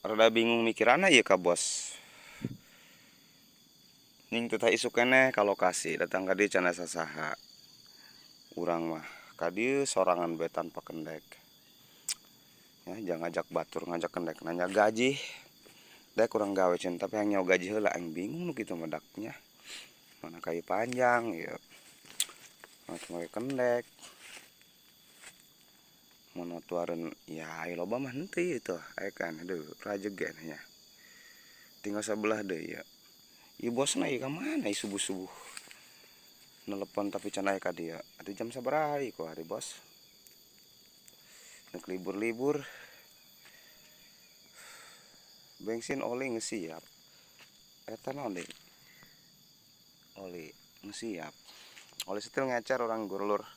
Rada bingung mikiranna ieu ka bos. Ning teu tah isuk keneh ka lokasi datang ka dieu can asa saha. Urang mah ka dieu sorangan bae tanpa kendek. Ya jangan ngajak batur ngajak kendek nanya gaji. Dek kurang gawe cen tapi hayang nyaho gaji heula aing bingung nu kitu mah daknya. Mana kayu panjang ieu. Mana kendek. Mana tuareun ya ai loba mah henteu ieu tuh aya kan aduh rajeg ge nya. Tinggal sabelah deui ieu. Ieu bosna ieu ka mana ieu subuh-subuh. Nelepon tapi can aya ka dieu. Atuh jam sabaraha ieu ku ari bos. Nek libur-libur. Bensin oli geus siap. Eta naon deui? Oli geus siap. Oli setil ngecer orang gurlur.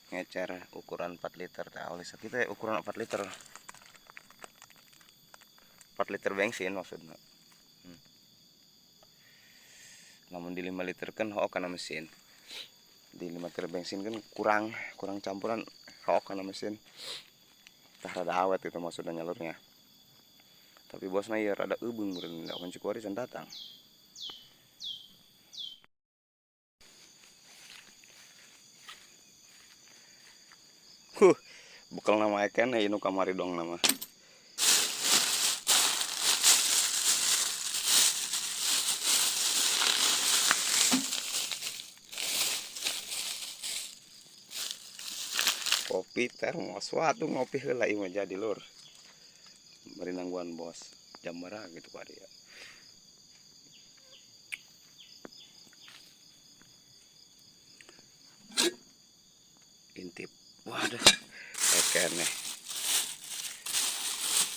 Ngecer ukuran 4 liter tah oli sakitu ya ukuran 4 liter. 4 liter bensin maksudna. Namun di 5 liter kan hook kana mesin. Di 5 liter bensin kan kurang campuran hook kana mesin. Tah rada awet itu maksudna nyalurnya. Tapi bosna ieu rada eubeung meureun da kunci kuari can datang. Huh, bekal nama eken ya nu kamari dong nama. Kopi termos, waduh ngopi heula ieu mah jadi lur. Bari nangguan bos, jam berapa gitu pak dia. Intip. Waduh, eken nih.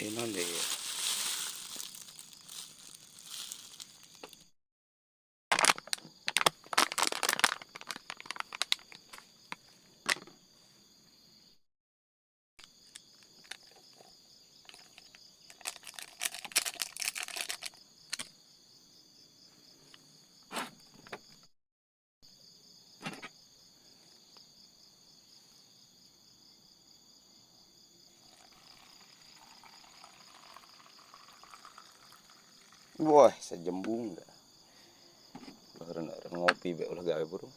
Ini deh. Wah, sejembung enggak. Ulah ngopi be ulah gawe burung.